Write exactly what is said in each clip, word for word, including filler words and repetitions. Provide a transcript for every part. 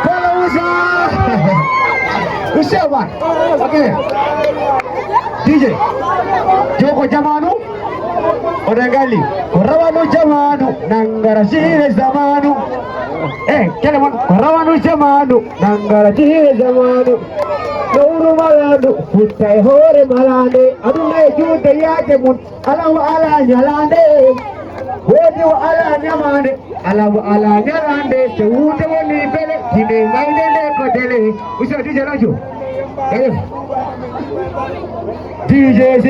Bala Moussa. Ousseyn Ba. Ok. D J. Joko Jamanu. Oɗon ngalli. Ko rawanu jamanu. Nangara siire zamanu. Eh, kele mon. Ko rawanu jamanu. Nangara siire zamanu. Lowru malandu. Futta e hoore malande. Aduna e juuɗe yaade mum. Alaa o alaa ñalaande, woodi o alaa ñamaande, alaa o alaa ñalaande, so wuude woni bele, hine mayde nde ko dele. Monsieur D J Rajo. Jaajëf. D J C.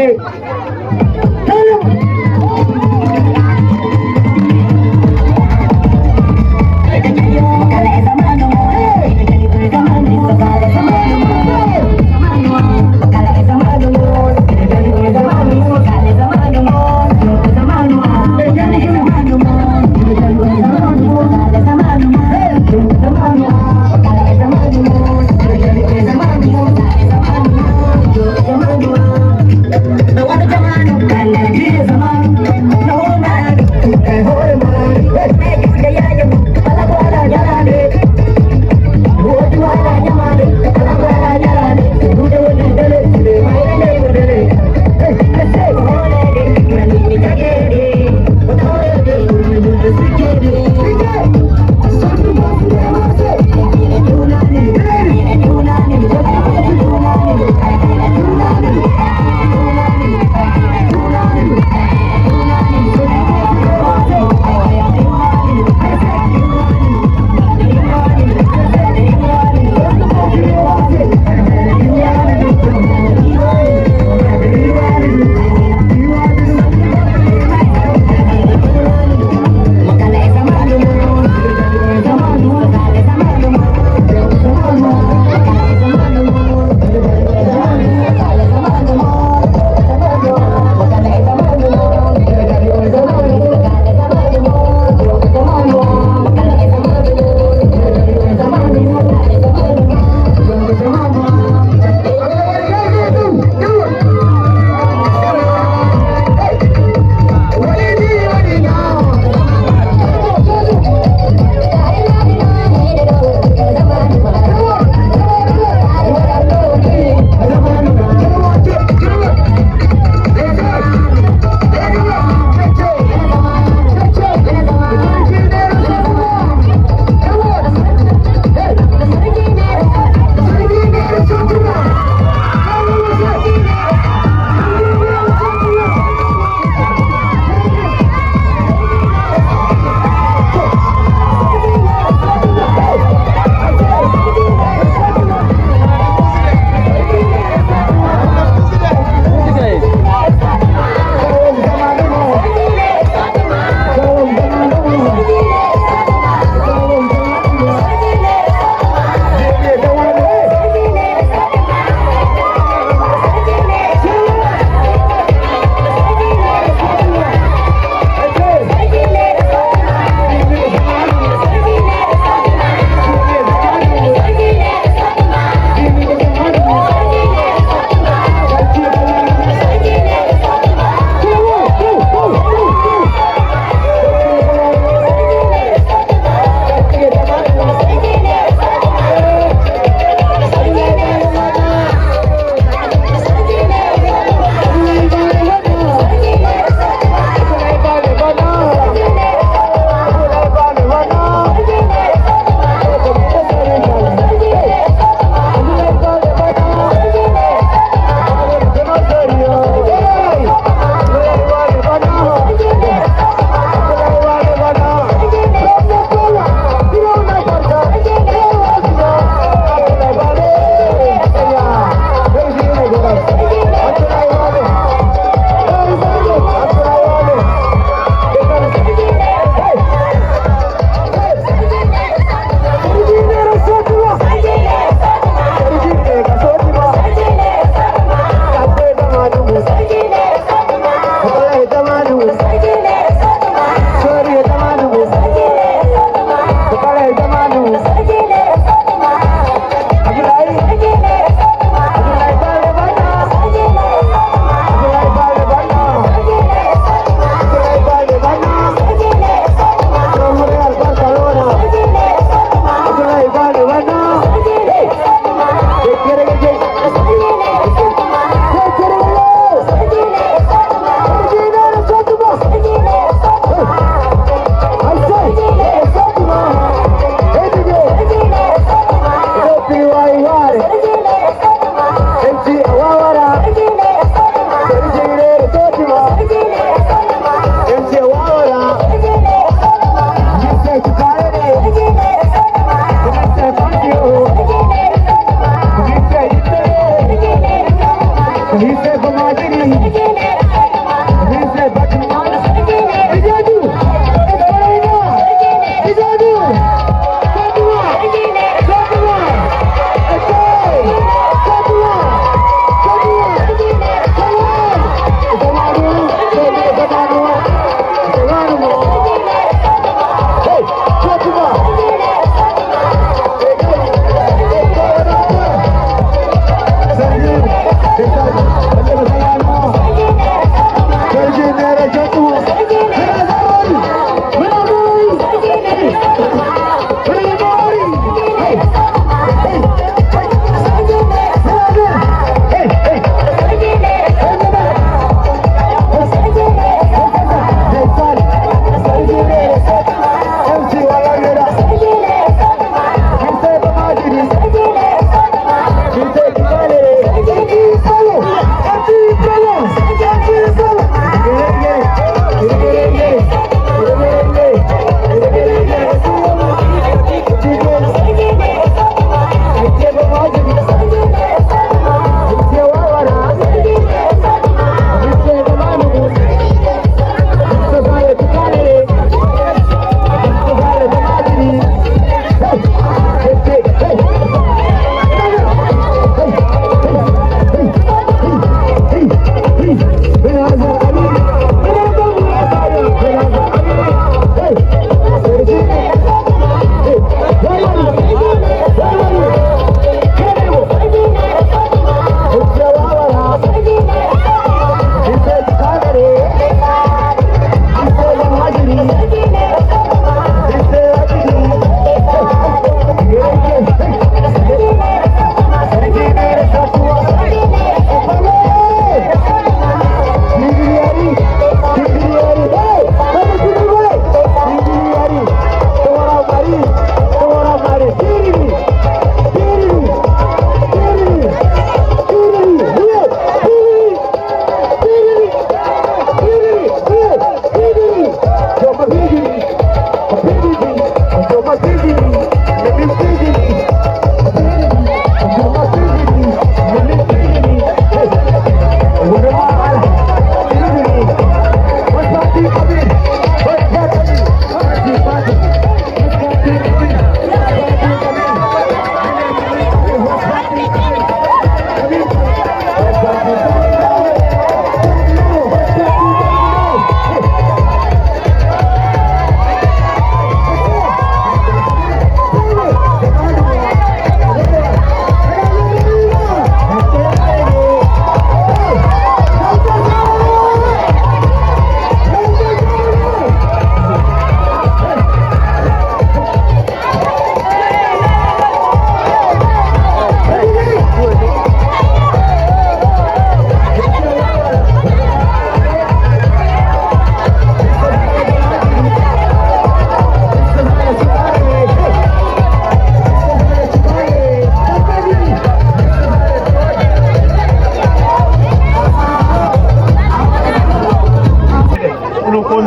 Jaajëf.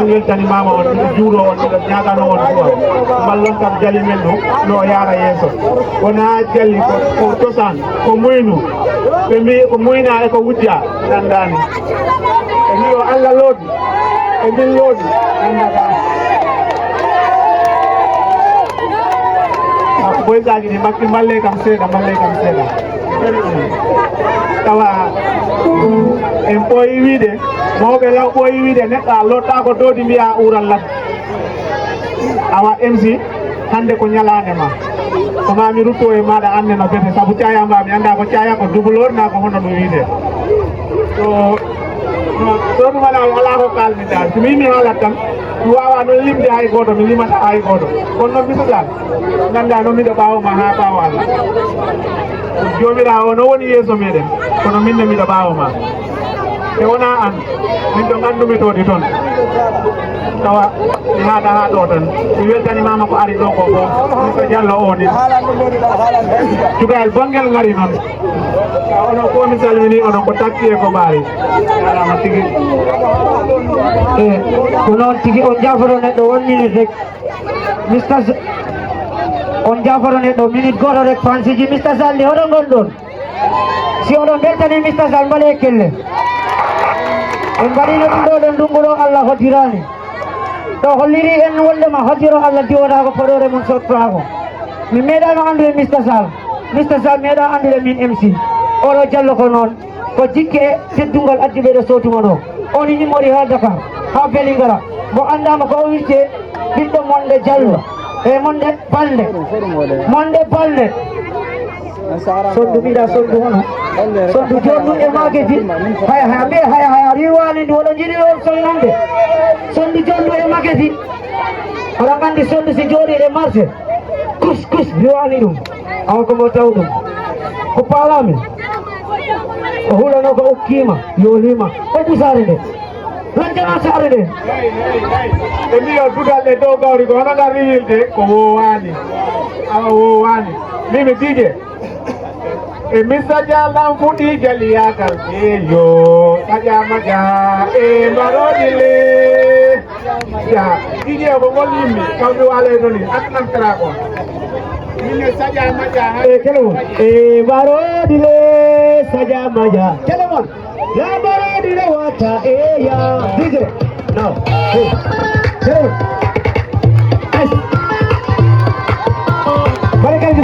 Weltanimaama on, miɗo juuroo on, miɗo ñaagano on du'a. Mallon kam jali men ɗum, no o yaara yeeso. Wonaa jali ko, ko cosaan, ko muynu. Ɓe mbii ko muynaa e ko wujjaa, nanndaani. Ɓe mbii o Alla looɗi, e min looɗi, nanndataa. Boysaaji ɗi mbakki, mballee kam seeɗa, mballee kam seeɗa. Tawa en ɓooyi wiide, mawɓe law ɓooyi wiide, neɗɗo a loottaako doodi mbiyaa uuran ladde. Awa M C, hannde ko ñalaande ma. Ko ma mi rutto e maaɗa, annde no bete, sabu caaya mba mi anndaa ko caaya, ko dubuloor naa ko hono ɗum wiide. So, so ɗum alaa, alaa ko kaalmi daal. Si mi yimi haalat tan, mi waawaa noon limde hay gooto, mi limata hay gooto. Kono noon, miɗo daal, nganndaa noon miɗo ɓaawo ma haa ɓaawo Allah. Joomiraawo no woni yeeso meɗen, kono min ne miɗo ɓaawo ma. E wonaa aan, min ɗo nganndumi toodi toon. Tawa mi haada haa ɗo tan. Mi weltanimaama ko ari ɗo ko fof. Mister Diallo o ni. Cukalel Bangel ngari noon. Ka onon fof mi salmini onon ko takki e ko mbaari. Jarama tigi. E ko noon tigi, on jaafoto neɗɗo one minute rek. Mister Z-, on jaafoto neɗɗo minute gooto rek, fansiji Mister Sall ndi, hoto ngonɗon? Si oɗon mbeltani Mister Sall, mbaɗee kelle. En mbaɗiino ɗum ɗo ɗon ndunngu ɗo, Allah hoddiraani. Ɗo holliri en wondema hoddiro Allah diwataako, fodoore mum sottotaako. Mi meeɗaano anndude Mister Sall. Mister Sall meeɗaa anndude min M C. Oɗo Jallo ko noon. Ko jikke e teddungal addi ɓe ɗo sootumo ɗo. On immori haa Dakar, haa Vélingara. Mo anndaama ko o witte ɓiɗɗo Monde Jallo. E Monde Balde. Monde Balde. Sonndu mbiɗa, sonndu hono? Sonndu jonndu e maketi. Haya, haya, mbiye, haya, haya, riwaani ndu, oɗo jiɗi on sonnande. Sonndu jonndu e maketi. Aɗa anndi sonndu si jooɗi e marché. Kus, kus, riwaani ɗum. Awa ko mo taw ɗum. Ko paalaami. O hulano ko okkiima, yooliima. O ɓusaare nde. Lancana saare nde. Ɓe mbiyo dugal e dow gawri ko hono ngal riwilde ko wowaani. Awa wowaani. Mimi Dije. E mi saƴa lam fuɗi jali yagal. Eyo, saƴa maƴa. E mbaroɗi le. Ya, Dije ko ngol yimmi. Kawmi wala e doni. Atnan kara ko. Mimi saƴa maƴa. E kelo. E mbaroɗi le. Saƴa maƴa. Kelo mon. Lambarodi rewata eya. D J. Now. Hey. Hey. Ice. Bale kay D J.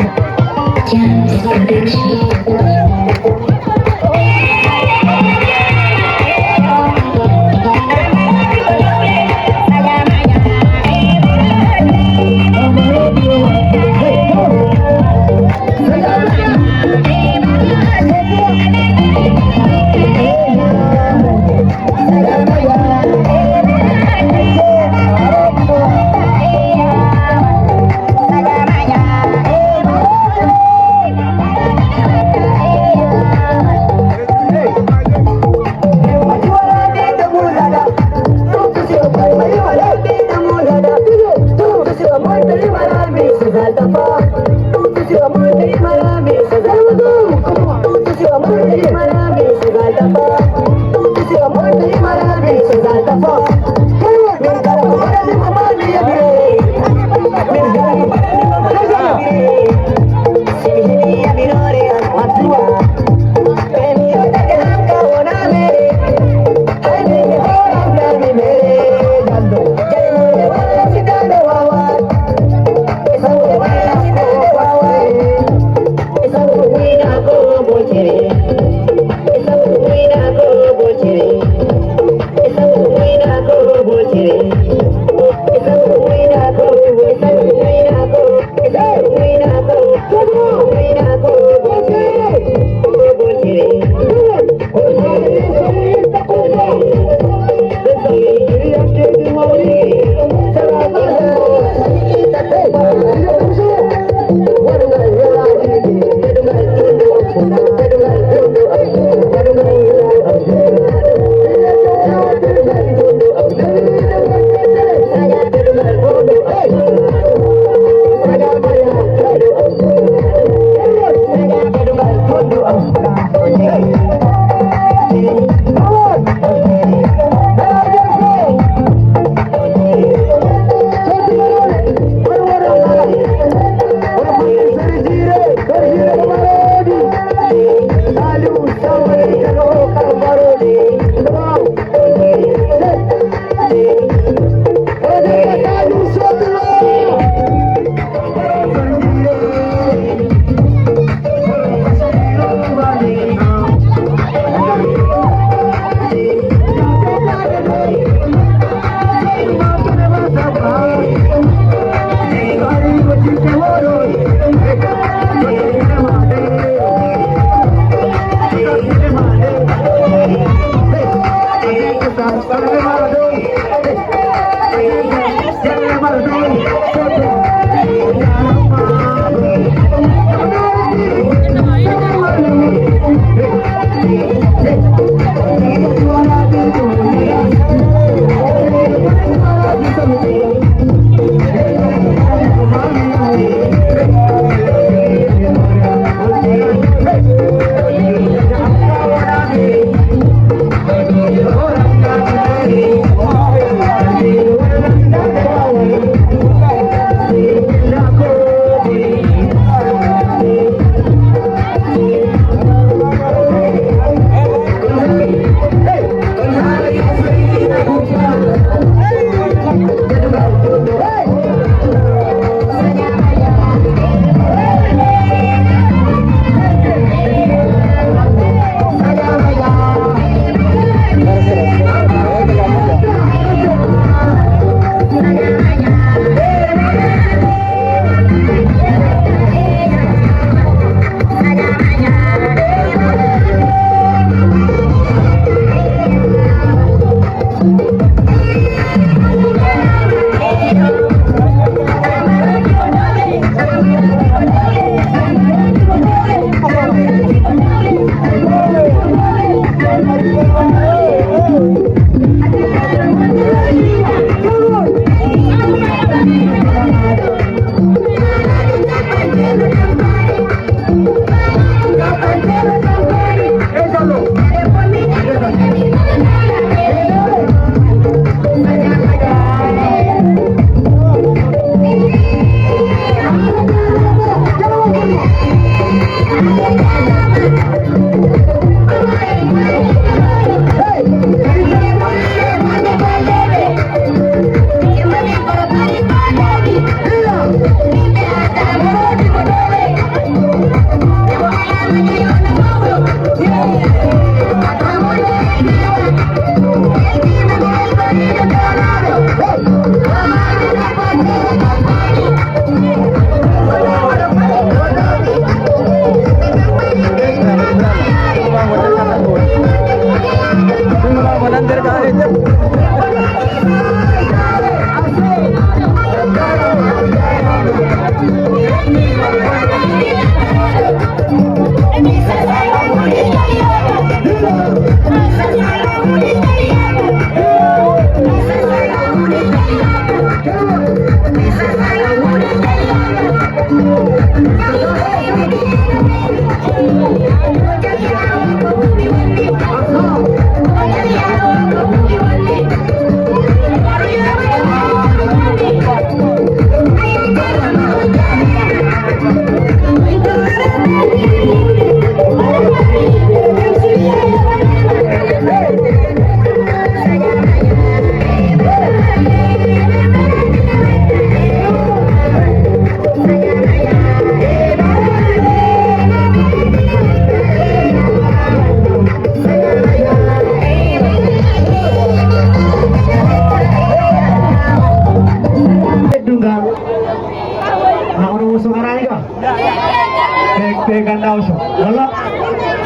E ganda o so wala.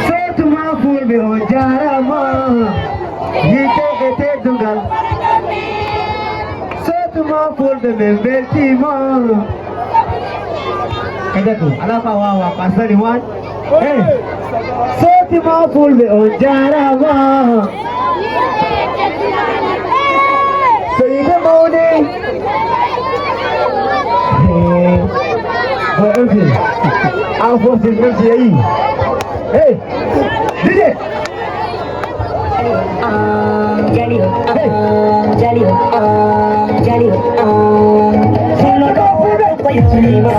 Surtout ma fulɓe, on jarama. Yitte e teddungal. Surtout ma fulɓe, min beltima. Kadi ko ala ko a wawa, ko a sali wan. Eh. Surtout ma fulɓe, on jarama. So yiɗde mawni. Eh. Bon, ok. Aw fof si, même si yeeyi. Hey. Dide. Jali, jali, jali, solo ɗo ko yettima.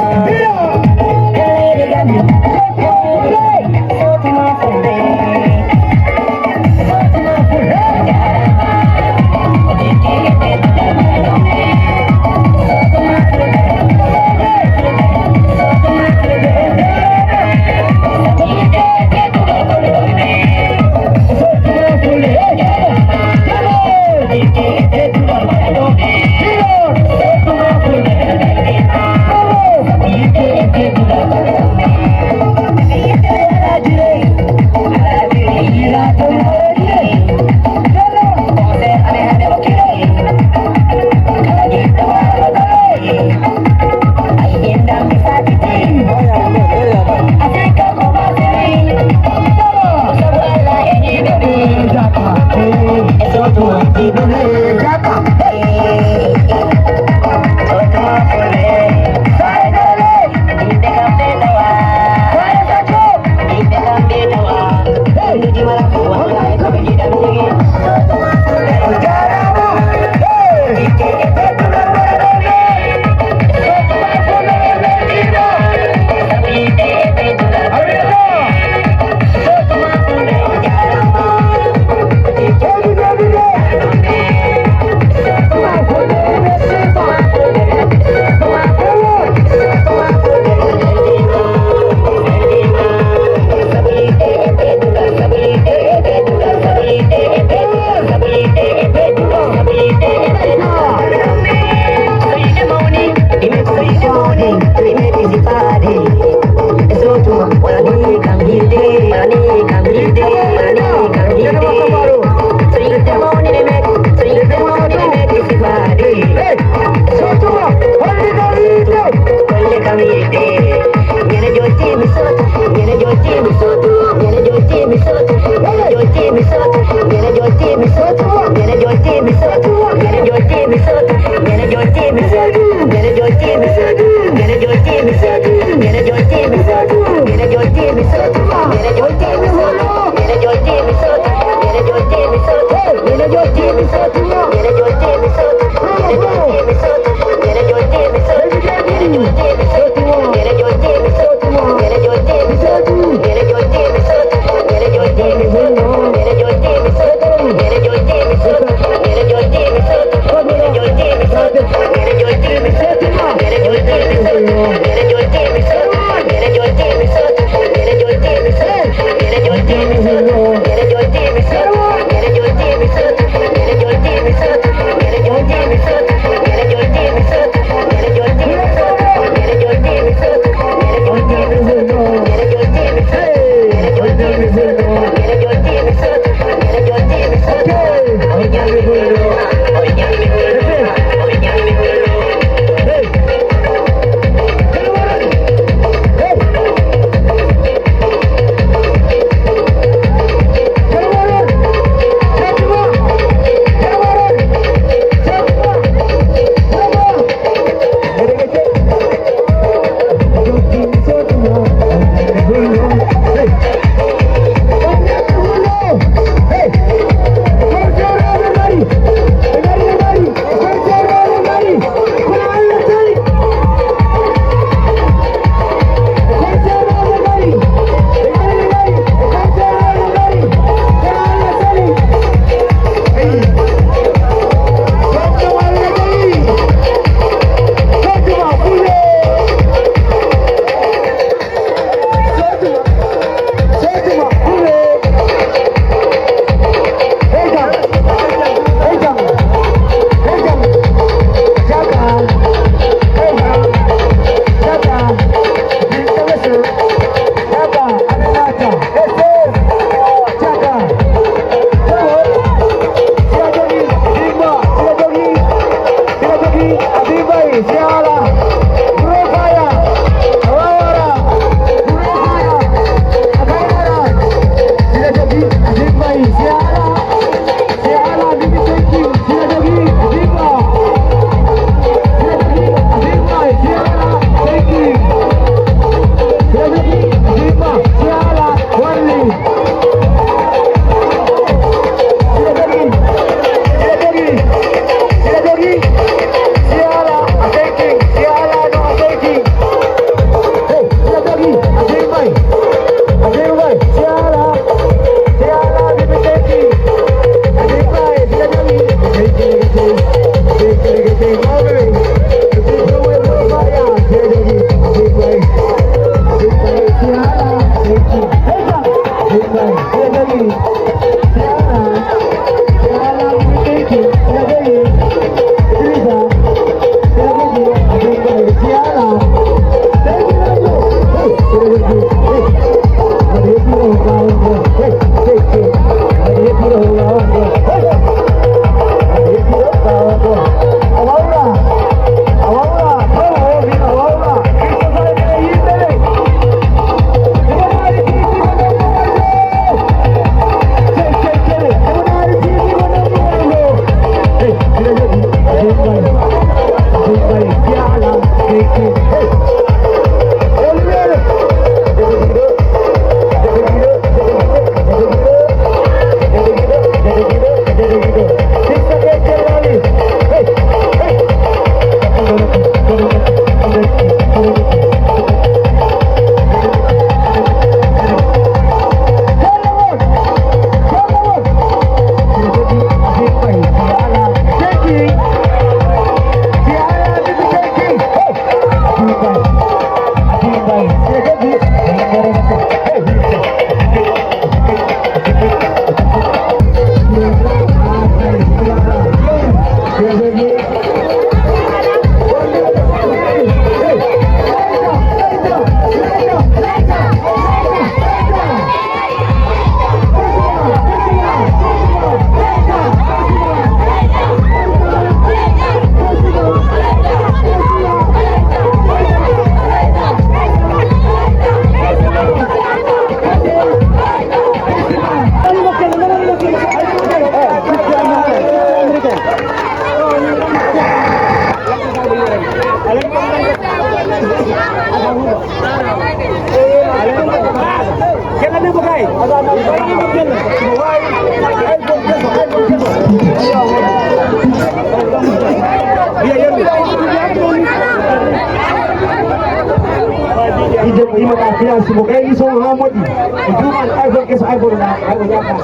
Ije ko yimɓe ka finance mo kay ison ha moƴƴi. O duuman iPhone keso iPhone na iPhone yakka.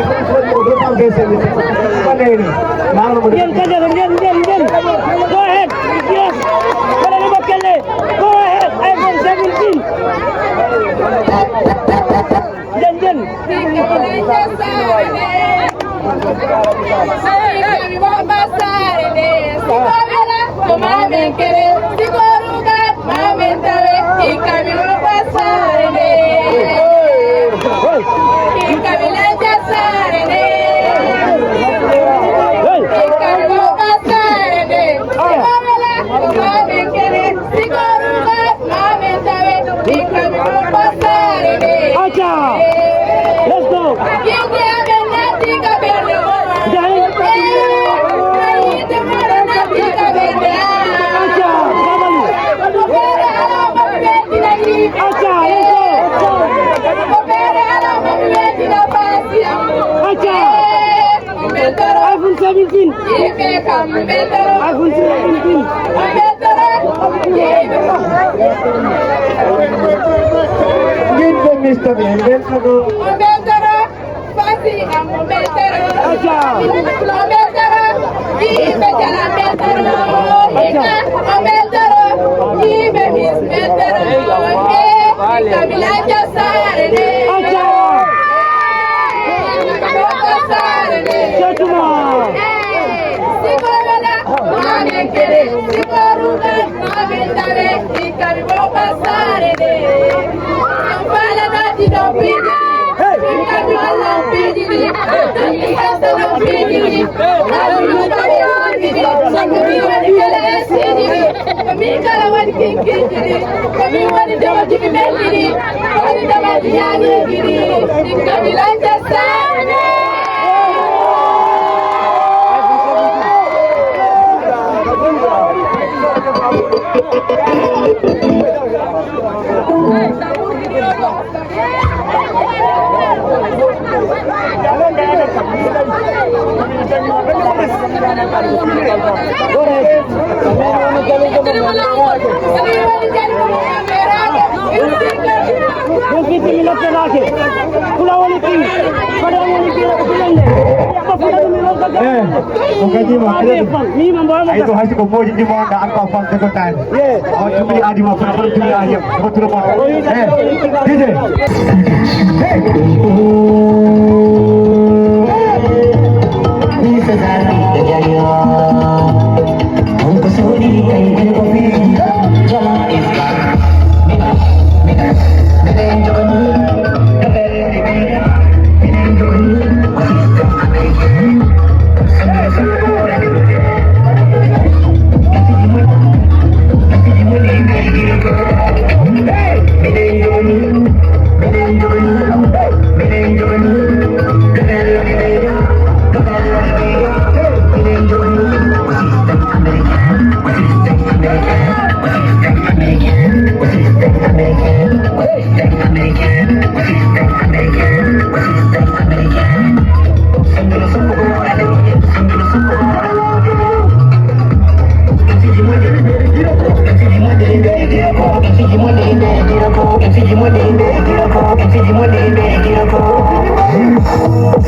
iPhone four ko deux cent vingt-cinq mille. Ɓanna hene. Laawol mo. Yen kadi ko yen yen yen. Go ahead. Yes. Kala ni mo kelle. Go ahead. iPhone seventeen. Yen yen. Acha! Let's go! Acha! Sabali! Acha! Let's go! Acha! iPhone seventeen. iPhone seventeen. Ngin ko mister ɓe mbeltoto. Acha. Acha. Setuma. Ko min kala woni kinkinji ɗi, ko min woni demoji ɗi ɓenni ɗi, ko woni demoji ñaañeeji ɗi, ɗin kabilaji Saare. Ɗum fitimi lottoraake. Kula woni king. Koɗo woni king. Eh, ko kadi ma, kadi. Ay, to hasi ko moji di mo da an ko fam de ko tan. On tumri adi mo, fam tumri adi mo, ko turo mo. Eh, D J. Hey.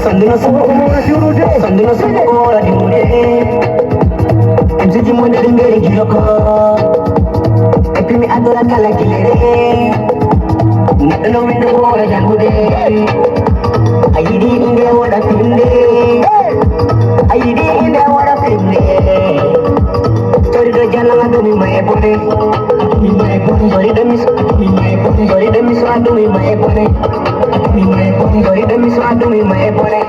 Sanduna suko ko mora jurude, sanduna suko ko mora jurude. M C G mo nder ngeri gilo ko. E pimi adora kala kilere. Neɗɗo no windo ko wora jangude. A yiɗi inde wora finde. A yiɗi inde wora finde. Tori do jana ma dumi ma e bone. Dumi ma e bone. Tori do miso, dumi ma e bone. Tori do miso dumi ma e bone. Dumi ma e bone. Tori do miso dumi ma e bone.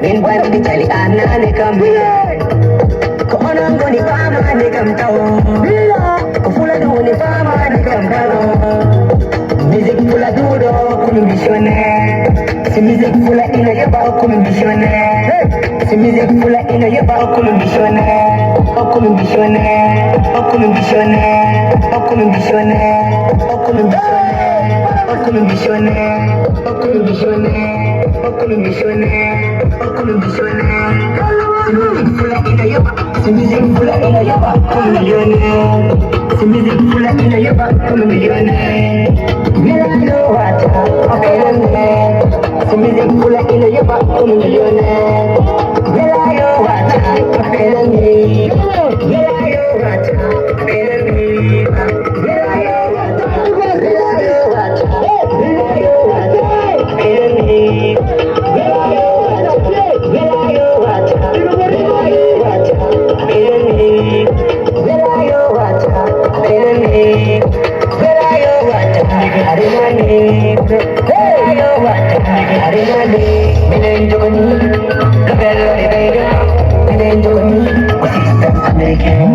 Min bandi jali anane kam. Ko onon ngoni famande kam taw. Ko fula ɗum woni famande kam taw. Musique fula ɗuɗo kono missionnaire. Si musique fula ina yoɓa kono missionnaire. Si musique fula ina yoɓa kono missionnaire. Kono missionnaire. Kono missionnaire. Kono missionnaire. Kono missionnaire. Kono missionnaire. Kono missionnaire. Kono missionnaire. Kono missionnaire. Fula ina yoɓa. Si musique fula ina yoɓa, kono mi yoni. Si musique fula ina yoɓa, kono mi yoni. Mila yo wata, affaire mi. Si musique fula ina yoɓa, kono mi yoni. Mila yo wata, affaire mi. Mila yo wata, affaire mi. Minen jogani, no bello e ɓeydo. Minen jogani, ko système américain.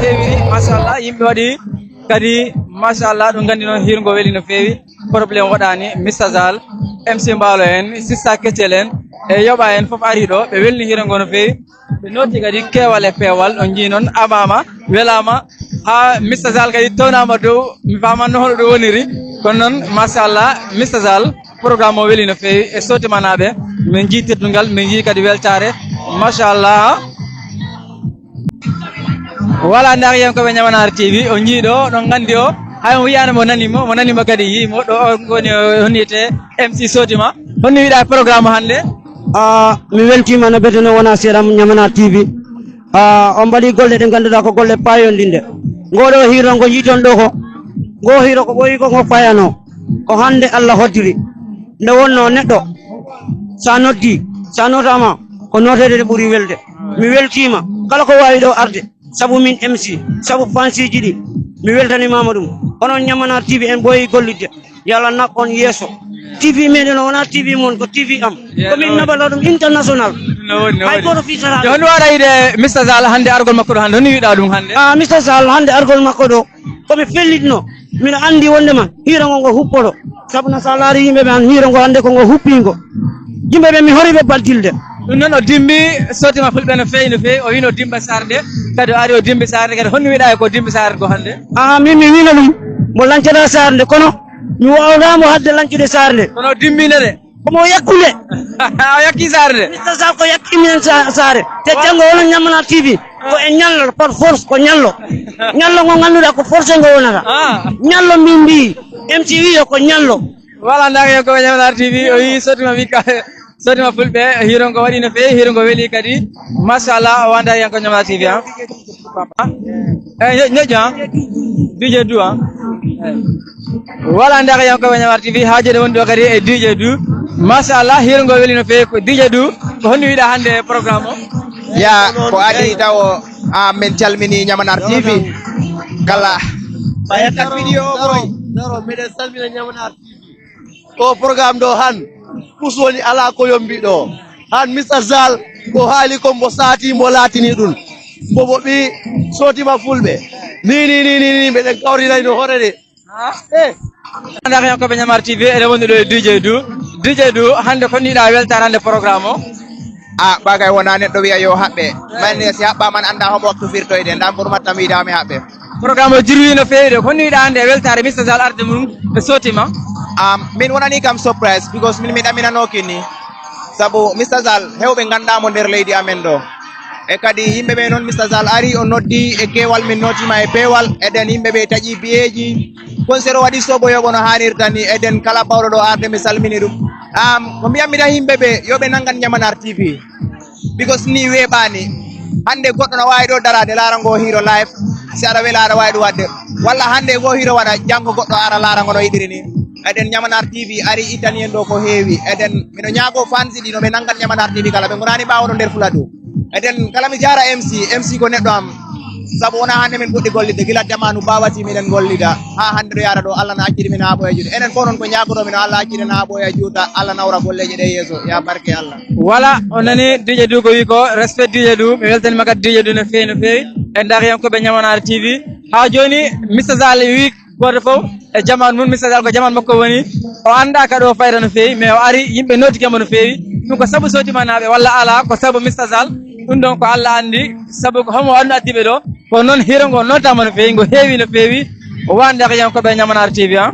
Heewi, machallah, yimɓe waɗi kadi, machallah, ɗum nganndi noon, hiirngo weli no feewi, problème waɗaani. Mister Zal, M C Mbaalo en, Sista Keccel en, e Yoɓa en fof ari ɗo, ɓe welni hiirngo no feewi. Ɓe nooti kadi keewal e peewal, on njii noon amaama, welaama, haa Mister Zal kadi townaama dow, mi faamaano hono ɗum woniri. Kono noon, machallah, Mister Zal, programme o weli no feewi e Sootimanaaɓe. Min njii teddungal, min njii kadi weltaare, machallah. Voilà, ndaariyankooɓe Ñamanaar T V, on njii ɗo, ɗon nganndi o, hay on wiyaano mo nani mo, mo nani mo kadi yii mo, ɗo o woni o honnite M C Sootima. Honno wiɗa e programme hannde? Ah, mi weltiima no bete no wona seeɗa mo Ñamanaar T V. Ah, on mbaɗi golle ɗe ngannduɗaa ko golle paayonɗinɗe. Ngoɗo hiiro ngo yiiton ɗo ko, ngo hiiro ko ɓooyi ko ngo payanoo. Ko hannde Allah hoddiri. Nde wonnoo neɗɗo, sa noddi, sa notaama, ko noteede nde ɓuri welde. Mi weltiima. Kala ko waawi ɗo arde, sabu min M C, sabu fansiiji ɗi, mi weltanimaama ɗum. Onon Ñamanaar T V en ɓooyi gollidde. Yo Allah naɓ on yeeso. T V meɗen o wonaa T V mon, ko T V am. Ko min naɓata ɗum international. No woni, no woni. Hay gooto fiisata. Yo, honno waɗa yiɗe Mister Zal hannde argol makko ɗo hannde? Honno yiɗa ɗum hannde? Ah, Mister Zal hannde argol makko ɗo, ko mi fellitno. Mino anndi wonndema hiiro ngo ngo huppoto. Sabu no sa laari yimɓe ɓe an, hiiro ngo hannde ko ngo huppingo. Yimɓe ɓe mi hori ɓe baltilde. Ɗum noon o dimbi Sootima Fulɓe no feewi, no feewi. O wino dimba sarde, kadi o ari o dimbi sarde, kadi honno wiɗa e ko dimbi sarde ko hannde? Ah, min mi wino ɗum, mo lancata sarde, kono mi wawata mo hadde lancude sarde. Kono o dimbi nde de. Komo yakkude. O yakki sarde. Mister Zal ko yakki minen sa-, saare. Te janngo wona Ñamanaar T V. Ko e ñallo, par force ko ñallo. Ñallo ngo ngannduɗaa ko forcé ngo wonata. Ah. Ñallo min mbii, M C wi o ko ñallo. Voilà, ndaaka yankoɓe Ñamanaar T V, o yi sottima wika, sottima fulɓe, hiirongo waɗi no feewi, hiirongo weli kadi. Machallah, o wanda yanko Ñamanaar T V, ha? Eh, ño-, ñoƴƴo, ha? D J Du, ha? Eh. Voilà, ndaaka yankoɓe Ñamanaar T V, ha joni woni ɗo kadi e D J Du. Machallah, hiirongo weli no feewi, ko D J Du, ko honno wiɗa hannde e programme o? Ya, ko adi tawo, a, min calmini Ñamanaar T V. Kala. Ɓayat video boy. Daro, meɗen salmina Ñamanaar T V. Ko programme ɗo han, kus woni ala ko yombi ɗo. Han Mister Zal, ko haali kon mbo saati mbo laatini ɗum. Mbo mbo ɓi sootima fulɓe. Ni, ni, ni, ni, ni, meɗen kawrinay no hoore de. Eh, Ndaaka yankoɓe Ñamanaar T V, eɗen woni ɗo e D J Du. D J Du, hannde ko honno yiɗa weltaare hannde programme o? A, ɓagay wona neɗɗo wiya yo haɓɓe. Manne si haɓɓa man annda homo waktu firtoyde. Ndam ko ɗum attam wiida mi haɓɓe. Programme o jirwi no feewi de. Ko honno yiɗa hannde e weltaare Mister Zal arde mum e sootima? Am, min wonani kam surprise because min mi ɗaminanoki ni. Sabu Mister Zal hewɓe ngannda mo nder leydi amen ɗo. E kadi yimɓe ɓe noon Mister Zal ari o noddi e keewal min nootima e peewal. Eɗen yimɓe ɓe taƴi biyeeji. Konsero waɗi soboyoɓo no haanirta ni. Eɗen kala bawɗo ɗo arde mi salmini ɗum. Am, ko mbiyammi tan yimɓe ɓe yo ɓe nanngan Ñamanaar T V. Because ni weeɓaani. Hannde goɗɗo no waawi ɗo daraade laara ngo hiiro live. Si aɗa wela aɗa waawi ɗum waɗde. Walla hannde ngo hiiro waɗa janngo goɗɗo ara laara ngo no yiɗiri ni. Eɗen Ñamanaar T V ari ittani en ɗo ko heewi. Eɗen miɗo ñaago fansi ɗi no ɓe nanngan Ñamanaar T V kala ɓe ngonaani ɓaawo ɗo nder fula ɗum. Eɗen kala mi jaara M C, M C ko neɗɗo am. Sabu wona hannde min puɗɗi gollidde gila jamanu bawati miɗen gollida. Ha hannde ɗo yaara ɗo Allah na acciri min ha ɓoya juuta. Enen fof noon ko ñaagoto min Allah acciri en ha ɓoya juuta. Allah nawra golleje ɗe yeeso. Ya barke Allah. Voilà, on nani D J Du ko wi ko, respect D J Du, mi weltanima kadi D J Du no feewi no feewi. E ndaaka yankoɓe Ñamanaar T V. Ha joni Mister Zal wi goto fof e jaman mum, Mister Zal ko jaman makko woni. O anda ka ɗo fayda no feewi, mais o ari yimɓe notike mo no feewi. Ɗum ko sabu sootima naɓe walla ala, ko sabu Mister Zal. Ɗum ɗon ko Allah andi, sabu ko homo andu addiɓe ɗo. Ko noon hiiro ngo notama no feewi, ngo heewi no feewi. O wanda ka yankoɓe Ñamanaar T V, ha?